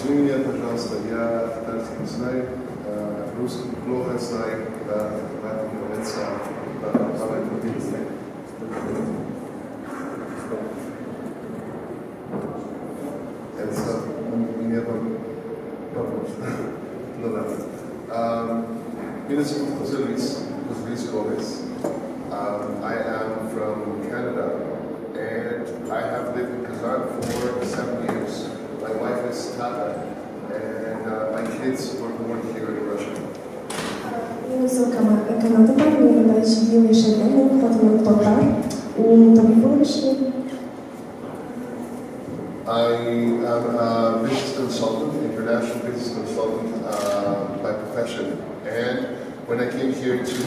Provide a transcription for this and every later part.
Извини меня, пожалуйста, я татарский не знаю, русский плохо знаю, да, поэтому давай трудиться. Это у меня вопрос. Ну да. Меня зовут Хосе Luis Gomez. I am from Canada, and I have lived in Kazan for 7 years. My wife is Tatar, and my kids were born here in Russia. Мин үзем Канададан, мин монда 7 ел яшәдем, минем хатыным татар, ул табиб булып эшли. I am a business consultant, international business consultant by profession. And when I came here to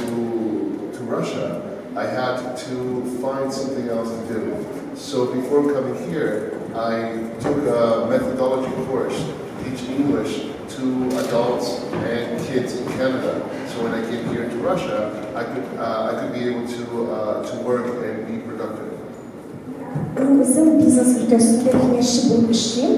Russia, I had to find something else to do. So before coming here, I took a methodology course to teach English to adults and kids in Canada. So when I came here to Russia, I could be able to work and be productive. Мин үзем бизнес өлкәсендә киңәшче булып эшлим.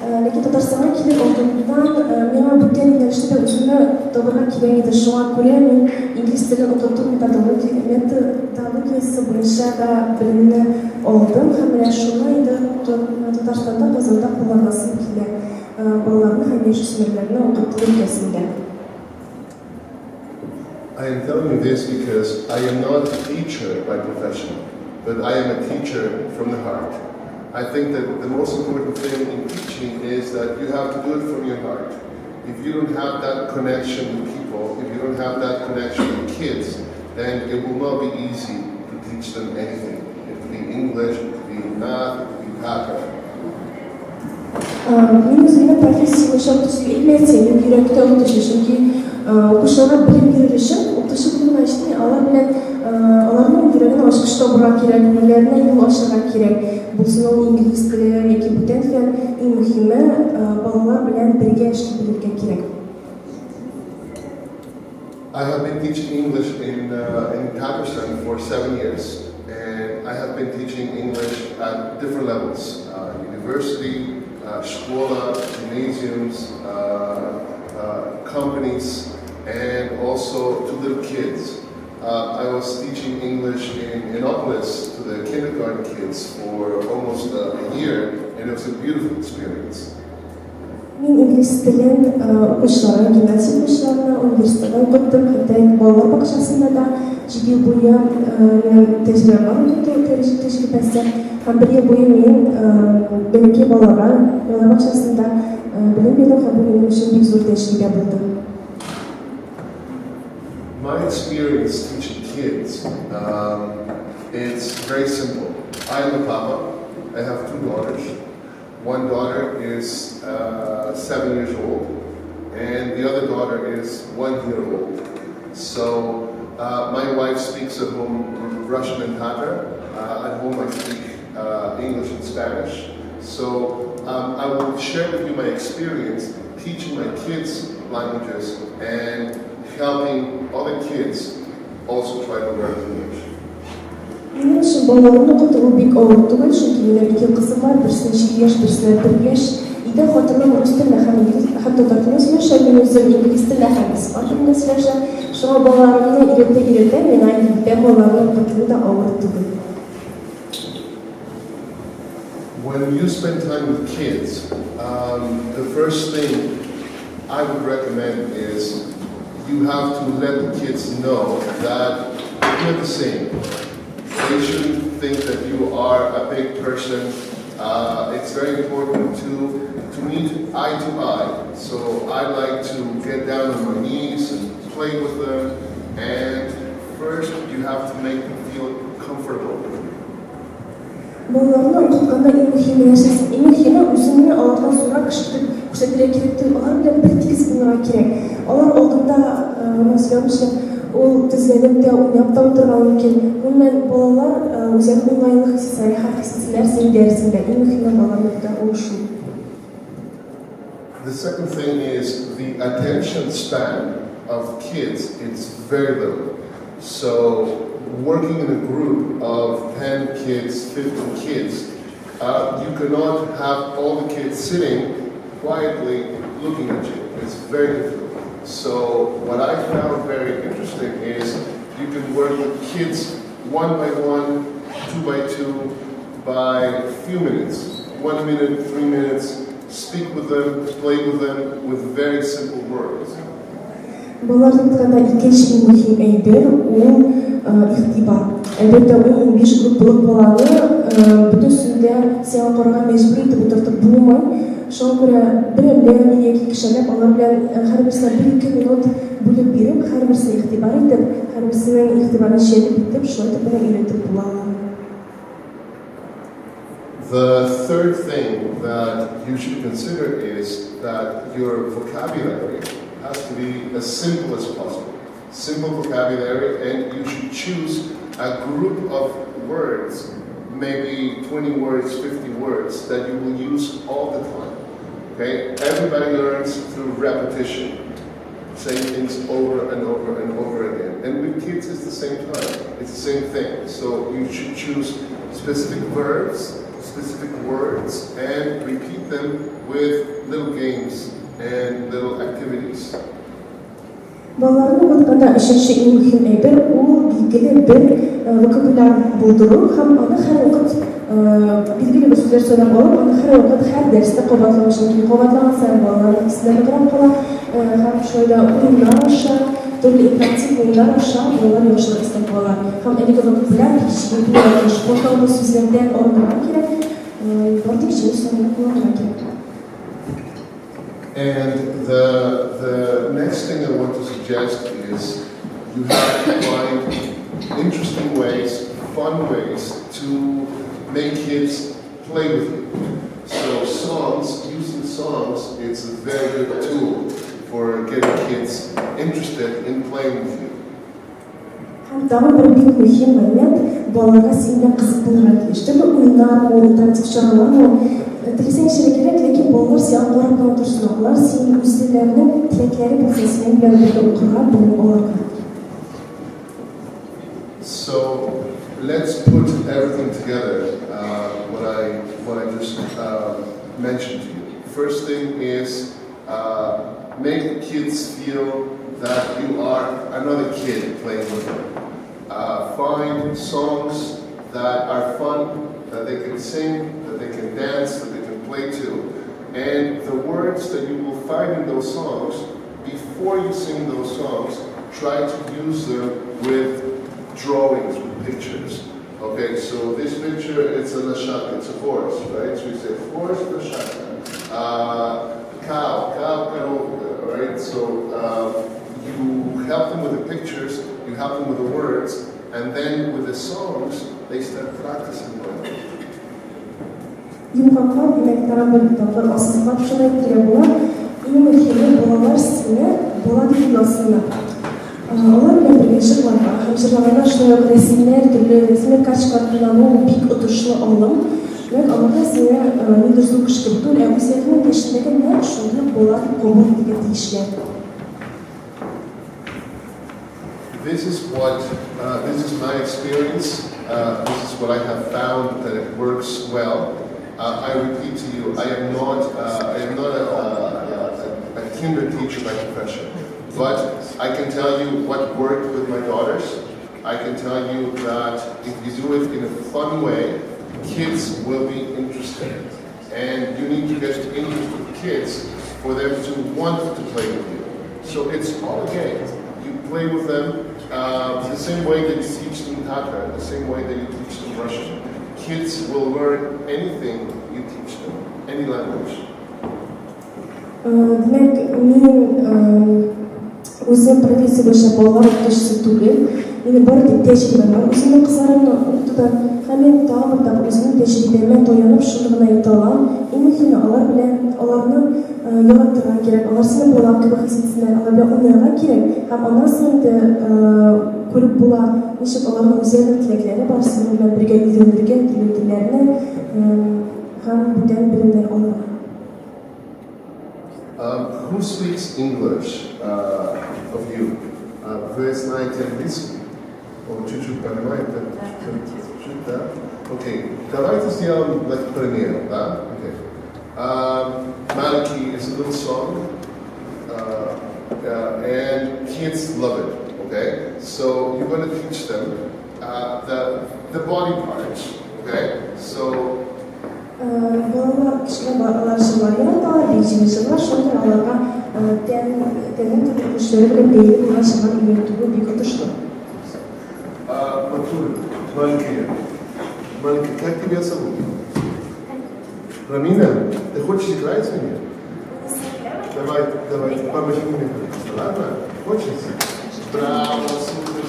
Ләкин Татарстанга килер алдыннан миңа бүтән юнәлештә дә үземне табырга кирәк иде. Шуңа күрә мин инглиз телен укыту методологиясе буенча да белемне алдым һәм менә шуны инде Татарстанда, Казанда кулланасым килә. Балаларны һәм яшүсмерләрне укыту өлкәсендә. I am telling you this because I am not a teacher by profession, but I am a teacher from the heart. I think that the most important thing in teaching is that you have to do it from your heart. If you don't have that connection with people, if you don't have that connection with kids, then it will not be easy to teach them anything. It could be English, it could be math, it could be Tatar. Мин үземне профессия буенча укытучы әйтмәсем, мин йөрәктә укытучы, чөнки укучыларга белем бирер өчен укытучы булган өчен алар белән аларның йөрәген ачкыч табырга кирәк, күңелләренә юл ачырга кирәк. Булсын ул инглиз теле яки бүтән фән, иң мөһиме балалар белән бергә эшли белергә кирәк. I have been teaching English in Tatarstan for 7 years, and I have been teaching English at different levels: university, школа, gymnasiums, companies, and also to little kids. I was teaching English in Innopolis to the kindergarten kids for almost a year, and it was a beautiful experience. Мин инглиз телен укучыларга, гимназия укучыларына, университетта укыттым, хәтта балалар бакчасында да 7 ел буе минем тәҗрибәм бар укыту тәҗрибәсе. Һәм бер ел буе мин бәләкәй балаларга балалар бакчасында белем бирдем һәм бу минем өчен бик зур тәҗрибә булды. My experience teaching kids, it's very simple. I'm a papa. I have two daughters. One daughter is 7 years old, and the other daughter is 1 year old. So my wife speaks at home Russian and Tatar. At home I speak English and Spanish. So I will share with you my experience teaching my kids languages and helping other kids also try to learn English. Минем өчен балаларны укыту бик авыр түгел, чөнки минем ике кызым бар, берсенә 7 яшь, берсенә 1 яшь. Өйдә хатыным рус телендә һәм инглиз һәм татар телендә сөйләшә, мин үзем инглиз телендә һәм испан телендә сөйләшәм. Шуңа балаларымны өйрәтә өйрәтә, миңа инде балаларны укыту да авыр түгел. When you spend time with kids, the first thing I would recommend is you have to let the kids know that you're the same. They shouldn't think that you are a big person. It's very important to meet eye to eye. So I like to get down on my knees and play with them. And first, you have to make them feel comfortable. Балаларны укытканда иң мөһиме нәрсәсе, иң мөһиме үзеңне алардан зуррак кеше итеп күрсәтергә кирәк түгел, алар белән бер тигез булырга кирәк. Алар алдында сөйләмешә, ул тезләнеп тә, уйнап та утырырга мөмкин. Гомумән, балалар үзләрен уңайлы хис итсә, рәхәт хис итсеннәр синең дәресеңдә. Иң мөһиме балаларда ул шул. The second thing is the attention span of kids is very little. So working in a group of 10 kids, 15 kids, you cannot have all the kids sitting quietly looking at you. It's very difficult. So what I found very interesting is you can work with kids one by one, two by two, by a few minutes, 1 minute, 3 minutes, speak with them, play with them with very simple words. Балаларны укытканда икенче иң мөһим әйбер ул игътибар. Әлбәттә, 10-15 группалык баланы бөтенесендә сиңа карарга мәҗбүр итеп утыртып булмый. Шуңа күрә берәмләп яки икешәрләп алар белән һәрберсенә 1-2 минут бүлеп биреп, һәрберсенә игътибар итеп, һәрберсенең игътибарын җәлеп итеп, шулай итеп менә өйрәтеп була аларны. The third thing that you should consider is that your vocabulary has to be as simple as possible. Simple vocabulary, and you should choose a group of words, maybe 20 words, 50 words, that you will use all the time. Okay? Everybody learns through repetition, saying things over and over and over again. And with kids, it's the same time. It's the same thing. So you should choose specific verbs, specific words, and repeat them with little games and little activities. Балаларны укытканда өченче иң мөһим әйбер ул билгеле бер вокабуляр булдыру һәм аны һәрвакыт билгеле бер сүзләр сайлап алып, аны һәрвакыт һәр дәрестә кабатлау, чөнки кабатлаган саен балалар исендә ныграк кала һәм шулай да уеннар аша, төрле интерактив уеннар аша балалар яхшырак истә калалар. Һәм әлеге вокабуляр бик җиңел булырга тиеш, катлаулы сүзләрдән арынырга кирәк, бары тик җиңел сүзләрне кулланырга кирәк. And the next thing I want to suggest is you have to find interesting ways, fun ways to make kids play with you. So songs, using songs, it's a very good tool for getting kids interested in playing with you. Һәм тагын бер бик мөһим момент: балаларга синең белән кызык булырга тиеш. Төрле уеннар ул, интерактив чаралар ул. Теләсәң эшләргә кирәк, ләкин балалар сиңа карап кына торсын. Алар синең үзләренең теләкләре булсын, синең белән бергә укырга, белем алырга. So let's put everything together, what I just mentioned to you. First thing is make the kids feel that you are another kid playing with them. Find songs that are fun, that they can sing, that they can dance, that they can play to. And the words that you will find in those songs, before you sing those songs, try to use them with drawings, with pictures. Okay, so this picture, it's a лошадка, it's a horse, right? So you say horse, лошадка. Cow, cow, коровка, right? So you help them with the pictures, you help them with the words, and then with the songs, they start practicing them. Йомгаклап, димәк, тагын бер тапкыр ассызыклап шуны әйтергә була: иң мөһиме балалар сине бала дип уйласыннар. Алар белән бергә җырларга һәм җырлаганда шулай ук рәсемнәр, төрле рәсемнәр, карточкалар куллану бик отышлы алым. Димәк, аларга сине ниндидер зур кеше кебек түгел, ә үзләренең яшендәге нәкъ шундый бала дип кабул итәргә тиешләр. This is my experience. This is what I have found that it works well. I repeat to you, I am not a kinder teacher by profession, but I can tell you what worked with my daughters. I can tell you that if you do it in a fun way, kids will be interested. And you need to get interested kids for them to want to play with you. So it's all a game. You play with them the same way that you teach them Tatar, the same way that you teach them Russian. Kids will learn anything you teach them, any language. Димәк, мин үзем профессия буенча балалар укытучысы түгел. Минем бары тик тәҗрибәм бар үземнең кызларымны укытудан. Һәм мин тагын бер тапкыр үземнең тәҗрибәмә таянып шуны гына әйтә алам. Иң мөһиме алар белән аларны яратырга кирәк. Алар сине бала кебек хис итсеннәр, алар белән уйнарга кирәк. Һәм аннан соң инде күреп була, ничек аларның үзләренең теләкләре бар, синең белән бергә өйрәнергә, төрле телләрне һәм бүтән белемнәр алырга. Who speaks English of you? Вы знаете английский? О, чуть-чуть понимаете? Чуть-чуть, да? Окей. Давайте сделаем like пример, да? Окей. Maliki is a little song, and kids love it, okay? So you're going to teach them the body parts, okay? So Балалар, кечкенә балалар җырлар яраталар, бик җиңел җырлар, шуңа күрә аларга тәннең төрле өлешләре белән бәйле булган җырлар өйрәтүе бик отышлы. Матур, маленькая. Маленькая, как тебя зовут? Рамина, ты хочешь играть с ними? Давай, давай, помоги мне, пожалуйста, ладно? Хочешь? Браво, супер,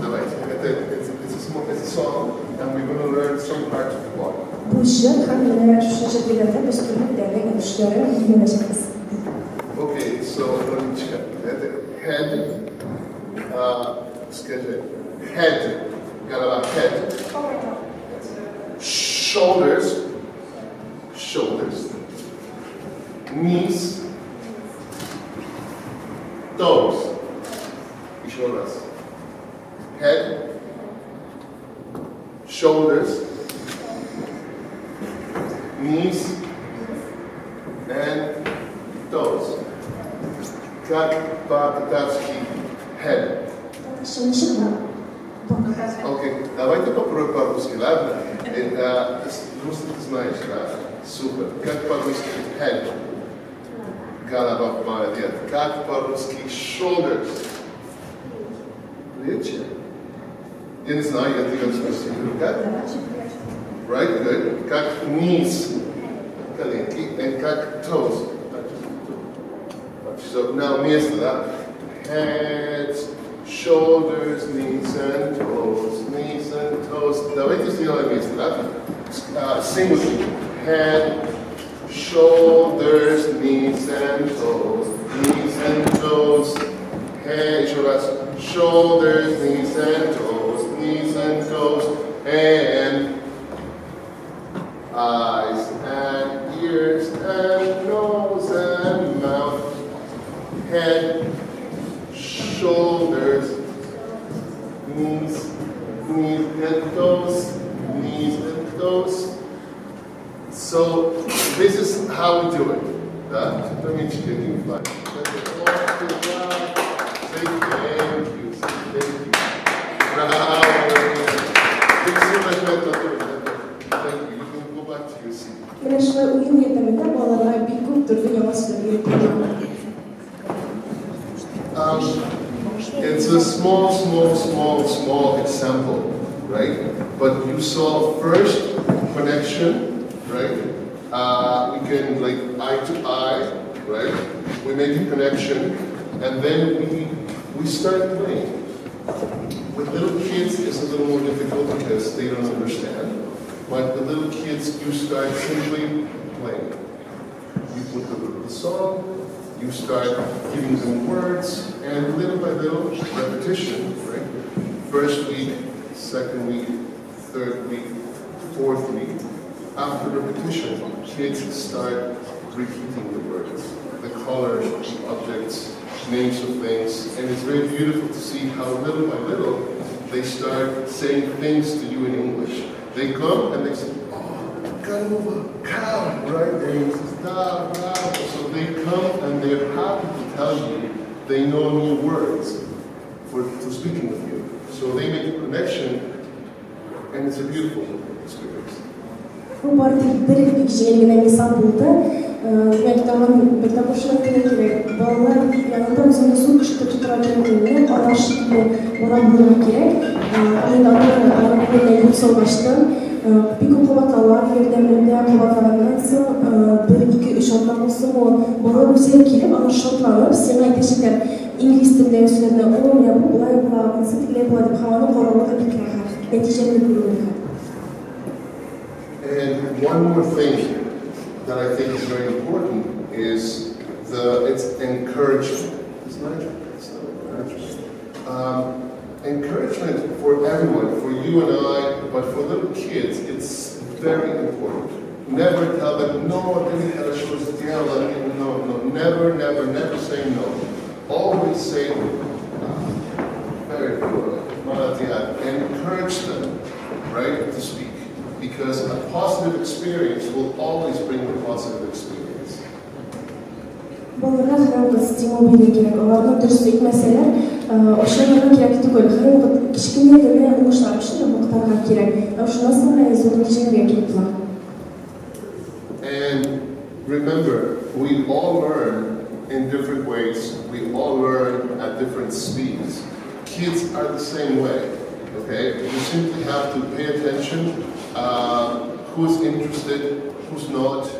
давайте, it's a song, and we're going to learn some parts of the body. Бу җыр һәм менә шушы җыр дигәндә без төрле тәннең өлешләрен өйрәнәчәкбез. Okay, so Раминчика, это head, скажи, head, голова, head. Shoulders, shoulders, knees, toes. Еще раз. Head, shoulders, knees, and toes. Как по-татарски head? Татарча ничек баш? Окей, давайте попробуем по-русски, ладно? Русский ты знаешь, да? Супер. Как по-русски head? Голова, молодец. Как по-русски shoulders? Плечи. Я не знаю, я тебя спросил. Как? Right, good. Как knees? Коленки. And как toes? So now вместе, да? Heads, shoulders, knees and toes, knees and toes. Давайте сделаем вместе, да? Sing with me. Head, shoulders, knees and toes, knees and toes. Head, еще раз. Shoulders, knees and toes, knees and toes, and eyes and ears and nose and mouth. Head, shoulders, knees, knees and toes, knees and toes. So this is how we do it. Да? Say thank you. Say thank you. Bravo. Thank you. You can go back to your seat. Менә шулай уен ярдәмендә балаларга бик күп төрле яңа сүзләр өйрәтергә була. It's a small, small, small, small example, right? But you saw first connection, right? We can like eye to eye, right? We make a connection, and then we start playing. With little kids, it's a little more difficult because they don't understand. But the little kids, you start simply playing. You put the song, you start giving them words, and little by little, repetition, right? First week, second week, third week, fourth week. After repetition, kids start repeating the words, the colors, the objects, names of things, and it's very beautiful to see how little by little they start saying things to you in English. They come and they say, oh, корова, cow, right? And he says, da, da. So they come and they're happy to tell you they know new words for speaking with you. So they make a connection, and it's a beautiful experience. Бу бары тик бер бик җиңел генә мисал булды. Димәк, тагын бер тапкыр шуны әйтергә кирәк. Балалар янында үзеңне зур кеше итеп тотарга кирәк түгел, алар шикелле бала булырга кирәк. Инде аны күңеленә юл салгачтан, бик күп кабатлаулар ярдәмендә кабатлаганнан соң, бер, ике, өч атна булсын, ул бала үзе килеп, алар шатланып, сиңа әйтәчәкләр инглиз телендәге сүзләрне, о, менә бу болай була, монысы тегеләй була дип, һәм аны каравы да бик рәхәт, нәтиҗәне күрү рәхәт. And one more thing that I think is very important is it's encouragement. It's not, it's not encouragement. Encouragement for everyone, for you and I, but for little kids, it's very important. Never tell them, no, ты хорошо сделала. No, no, never, never, never say no. Always say, very good. Encourage them, right, to speak, because a positive experience will always bring a positive experience. Балаларга һәрвакыт стимул бирү кирәк. Аларны дөрес әйтмәсәләр, ачуланырга кирәк түгел. Һәрвакыт кечкенә генә уңышлар өчен дә мактарга кирәк. Ә шуннан соң гына зур нәтиҗәләргә килеп була. And remember, we all learn in different ways. We all learn at different speeds. Kids are the same way, okay? You simply have to pay attention, who's interested, who's not,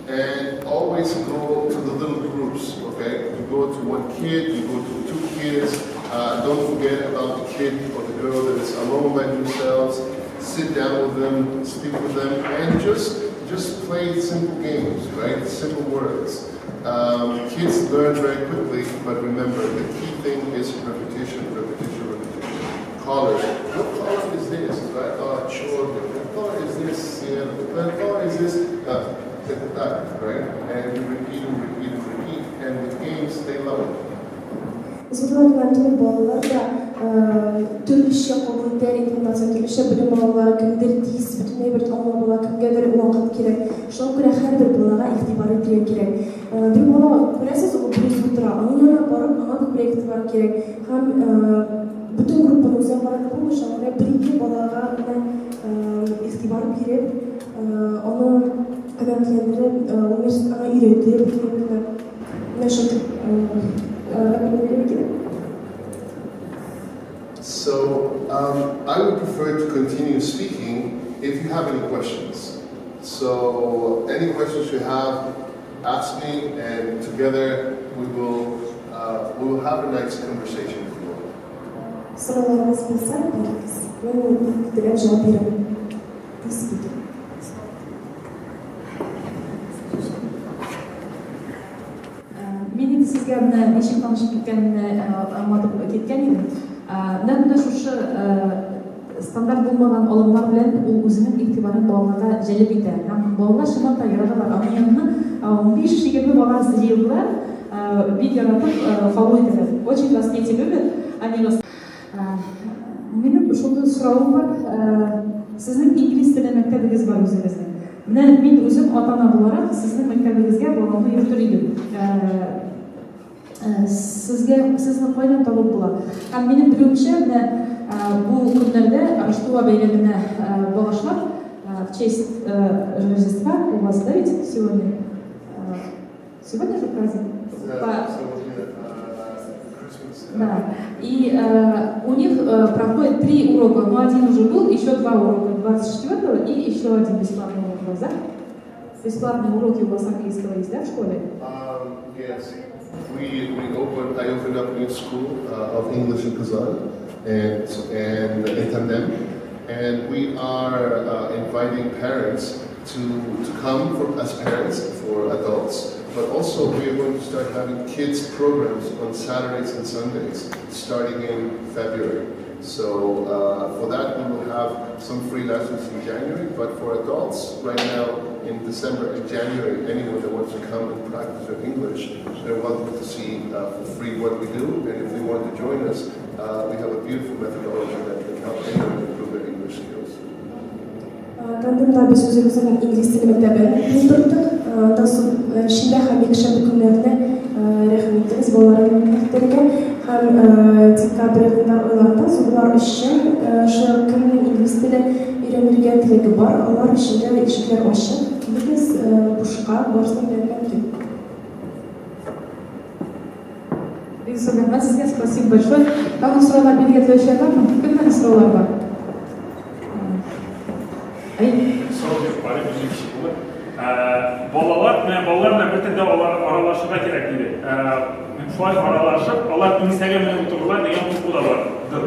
and always go to the little groups, okay? You go to one kid, you go to two kids. Don't forget about the kid or the girl that is alone by themselves. Sit down with them, speak with them, and just play simple games, right? Simple words. Kids learn very quickly, but remember, the key thing is repetition, repetition, repetition. Colors. What color is this? Right? Oh, children. What color is this? Yeah. What color is this? Right? And you repeat and repeat and repeat. And with games, they love it. Зурлар гына түгел, балалар да төрлечә кабул итә информация, төрлечә белем алалар, кемдер тиз бөтенләй бер аңлап ала, кемгәдер вакыт кирәк. Шуңа күрә һәрбер балага игътибар итәргә кирәк. Бер бала күрәсез, ул берүзе утыра, аның янына барып, аңа күбрәк игътибар кирәк. Һәм бөтен группаны үзең карарга булмый, шуңа күрә бер-ике балага гына игътибар биреп, аны канәгатьләндереп, ул нәрсә аңа өйрәтеп, менә шул кирәк. So I would prefer to continue speaking if you have any questions. So any questions you have, ask me, and together we will have a nice conversation with you all. Сорауларыгыз булса, бирегез. Мин бик теләп җавап бирәм. Спикер. Мин инде сезгә менә ничек танышып киткәнемне аңлатып киткән идем. Нәкъ менә шушы стандарт булмаган алымнар белән ул үзенең игътибарын балаларга җәлеп итә. Һәм балалар чынлап та яраталар. Аның янына 15-20 бала җыелдылар, бик яратып кабул итәләр. Очень вас дети любят, они вас. Минем шундый соравым бар. Сезнең инглиз теле мәктәбегез бар үзегезнең. Менә мин үзем ата-ана буларак сезнең мәктәбегезгә баламны йөртер идем. Сезгә сезне кайдан табып була? Һәм минем белүемчә, менә бу көннәрдә Раштуа бәйрәменә багышлап, в честь Рождества у вас, да, ведь сегодня? Сегодня же праздник? Да, сегодня Christmas. Да. И у них проходит 3 урока, но один уже был, еще 2 урока, 24-го и еще один бесплатный урок у вас, да? Бесплатные уроки у вас английского есть, да, в школе? Yes. I opened up a new school of English in Kazan and in Tandem, and we are inviting parents to come as parents for adults, but also we are going to start having kids programs on Saturdays and Sundays starting in February. So for that we will have some free lessons in January, but for adults right now in December and January, anyone that wants to come and practice their English, they're welcome to see for free what we do, and if they want to join us, we have a beautiful methodology that can help anyone improve their English skills. Тандемда без үзебезнең инглиз теле мәктәбен булдырдык. Анда шимбә һәм якшәмбе көннәрендә рәхим итегез балаларны мәктәпкә һәм декабрь айларында зурлар өчен шул кемнең инглиз теле өйрәнергә теләге бар, алар өчен дә ишекләр ачык. Килегез, бушка барысын да мөмкин. Бик зур рәхмәт сезгә, спасибо большое. Тагын сораулар бирергә теләүчеләр бармы? Кемнең сораулары бар? Сорау бик кеше булыр. Балалар, менә балалар белән бер телдә аралашырга кирәк диде. Шулай аралашып, алар иңсәгә менеп утырырлар дигән курку да бардыр.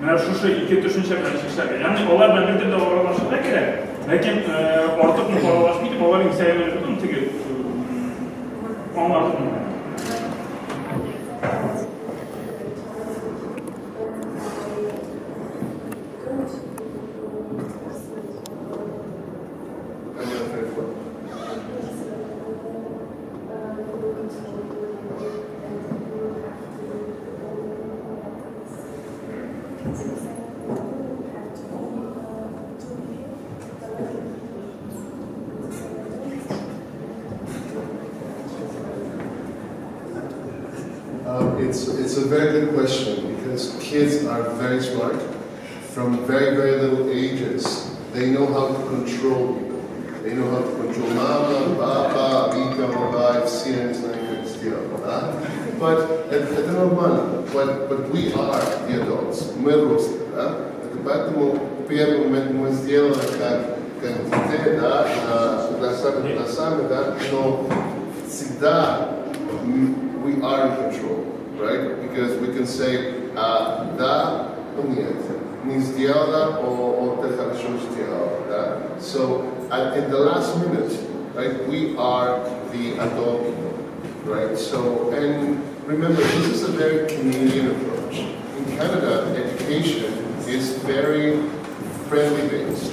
Менә шушы ике төшенчә белән чишәргә. Ягъни алар белән бер телдә аралашырга кирәк, ләкин артык нык аралашмый дип алар иңсәгә менеп утырып, теге аңлатып. It's a very good question because kids are very smart. From very, very little ages, they know how to control people. They know how to control mama, papa, Vika, baba, все знают, как сделать, да? But это нормально. But we are the adults. Мы взрослые, да? Это поэтому первый момент мы сделали как детей, да, глазами, да, но всегда we are in control, right? Because we can say, да, or нет, не сделала, or ты хорошо сделала, да? So in the last minute, right, we are the adult people, right? So, and remember, this is a very Canadian approach. In Canada, education is very friendly based,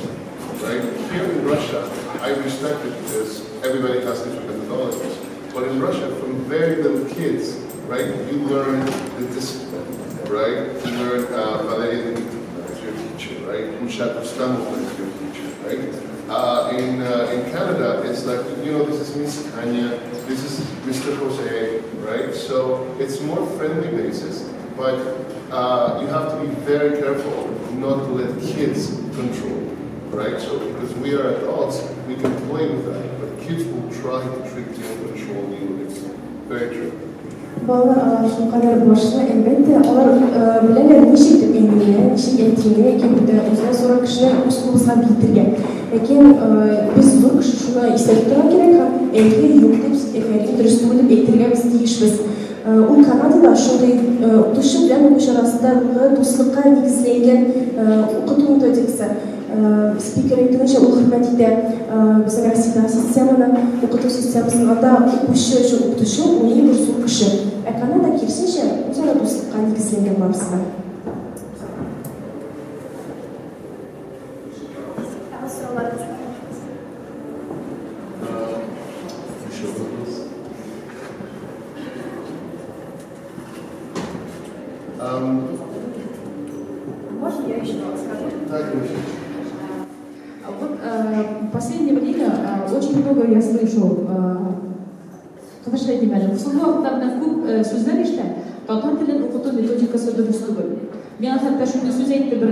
right? Here in Russia, I respect it because everybody has different methodologies. But in Russia, from very little kids, right, you learn the discipline, right? You learn Valeria Dmitrievna is your teacher, right? Gulshat Rustamovna is your teacher, right? In Canada, it's like, you know, this is Miss Tanya, this is Mr. Jose, right? So it's more friendly basis, but you have to be very careful not to let kids control, right? So because we are adults, we can play with that, but kids will try to trick you and control you. It's very true. Балалар алар шулкадәр башлы, әлбәттә, алар беләләр ничек итеп әйтергә, ничек әйтергә, яки үзенә зуррак кешене үз кулыбызга биетергә. Ләкин без зур кеше шуны истә тотарга кирәк һәм әйе, юк дип, әфәрин, дөрес түгел дип әйтергә без тиешбез. Ул Канадада шундый укытучы белән укучы арасындагы дуслыкка нигезләнгән укыту методикасы. Спикер әйтүенчә, ул хөрмәт итә безнең Россиядәге системаны, укыту системасын. Анда укучы өчен укытучы ул иң бер зур кеше. Ә Канада киресенчә, үзара дуслыкка нигезләнгән барысы да. Тагы сорауларыгыз бармы? Еще вопрос. Можно я еще скажу? Так, конечно. Вот в последнее время очень много я слышу, Тыныч әйтим әле, соңгы вакытта менә күп сүзләр ишетәм, татар телен укыту методикасы дөрес түгел. Миңа хәтта шундый сүз әйтте бер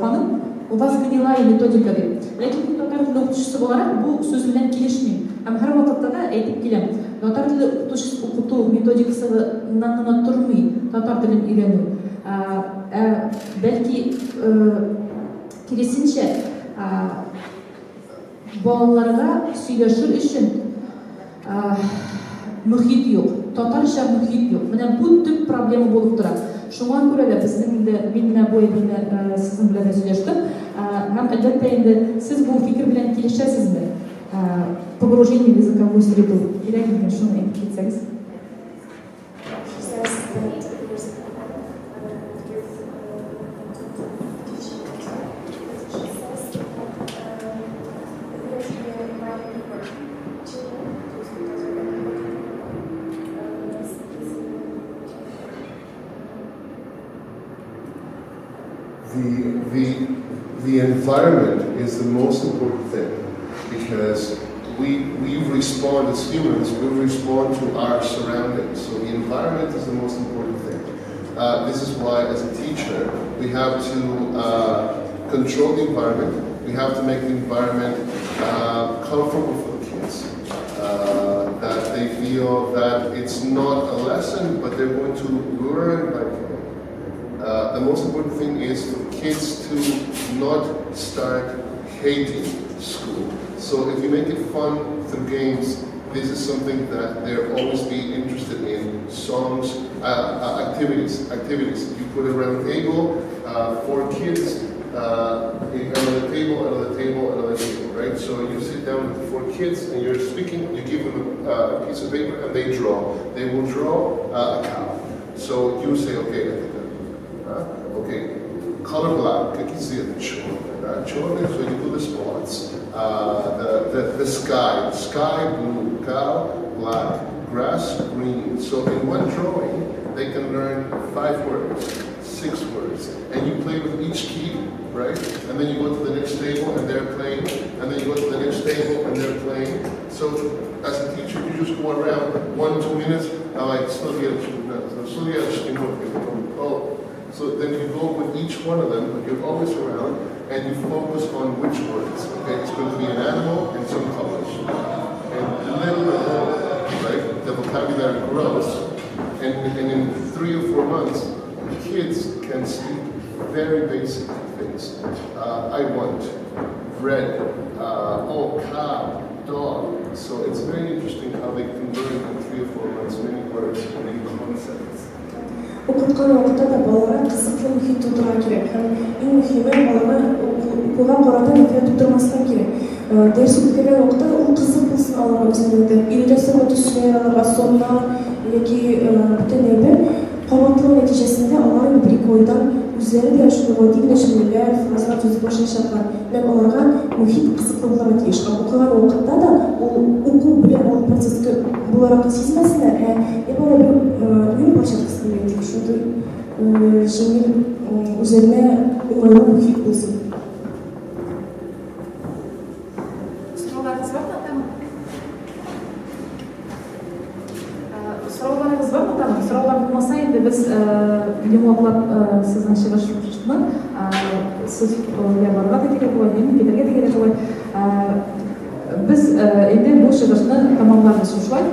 ханым, у вас гнилая методика дип. Ләкин мин татар теле укытучысы буларак бу сүз белән килешмим. Һәм һәрвакытта да әйтеп киләм, татар теле укыту методикасыннан гына тормый татар телен өйрәнү. Бәлки, киресенчә, балаларга сөйләшер өчен мөхит юк, татарча мөхит юк. Менә бу төп проблема булып тора. Шуңа күрә дә безнең инде, мин менә бу әйберне сезнең белән дә сөйләштем. Һәм әлбәттә инде сез бу фикер белән килешәсезме? Погружение в языковую среду. Кирәк микән, шуны әйтеп китсәгез? She says that there's a problem with teaching. She says that there's a bilingual children, то есть вот The environment is the most important thing because we respond as humans, we respond to our surroundings. So the environment is the most important thing. This is why as a teacher, we have to control the environment. We have to make the environment comfortable for the kids. That they feel that it's not a lesson, but they're going to learn by playing. The most important thing is for kids to not start hating school. So if you make it fun through games, this is something that they'll always be interested in. Songs, activities. You put a round table, 4 kids, another table, another table, another table, right? So you sit down with the 4 kids and you're speaking, you give them a piece of paper and they draw. They will draw a cow. So you say, okay, I think that, okay, color black, черный, so you do the spots, the sky, sky blue, cow black, grass green. So in one drawing, they can learn 5 words, 6 words, and you play with each key, right? And then you go to the next table and they're playing, and then you go to the next table and they're playing. So as a teacher, you just go around 1-2 minutes, Давай, что делаешь? Что делаешь? Oh. So then you go with each one of them, but you're always around, and you focus on which words. Okay, it's going to be an animal and some colors. And little by little, right, the vocabulary grows, and in 3 or 4 months, kids can speak very basic things. I want bread, oh, cow, dog. So it's very interesting how they can learn in 3 or 4 months many words, many concepts. Укыткан вакытта да балаларга кызыклы мохит тудырырга кирәк һәм иң мөһиме балага укуга карата нәфрәт тудырмаска кирәк. Дәрес үткәргән вакытта да ул кызык булсын аларга үзенә дә. Өйрәтәсеңме төсләр аларга, соннар яки бүтән әйбер. Кабатлау нәтиҗәсендә алар инде бер-ике айдан үзләре дә шундый гади генә җөмләләр, фразалар төзеп башлаячаклар. Димәк, аларга мохит кызыклы булырга тиеш. Һәм укыган вакытта да ул уку белем алу процессы буларак сизмәсеннәр, ә ябык бер уен площадкасы дип әйтик, шундый җиңел үзләренә уңайлы мохит булсын. Сорауларыгыз бармы тагын? Сорауларыгыз бармы тагын? Сораулар булмаса инде без йомгаклап сезнең чыгышны сез ябарга да кирәк була, инде китәргә дә кирәк була. Без инде бу чыгышны тәмамларбыз шушылай.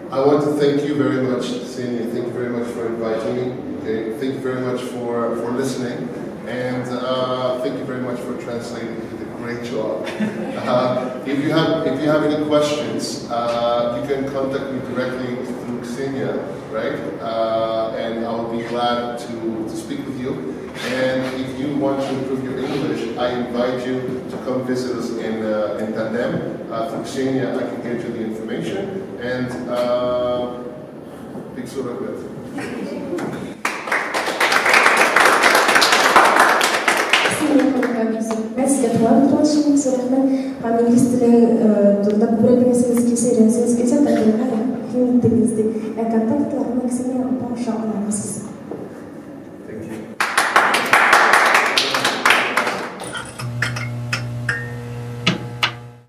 I want to thank you very much, Ksenia. Thank you very much for inviting me. Okay. Thank you very much for listening, and thank you very much for translating. You did a great job. If you have any questions, you can contact me directly through Ksenia, right? And I'll be glad to speak with you. And if you want to improve your English, I invite you to come visit us in Tandem. Through Ksenia, I can get you the information. And big surah. Сезгә туган торган өчен рәхмәт. Һәм инглиз теле турында күбрәк беләсегез килсә, өйрәнәсегез килсә, Тандемга рәхим итегез дип. Ә контактларны Ксения апа аша аласыз. Thank you.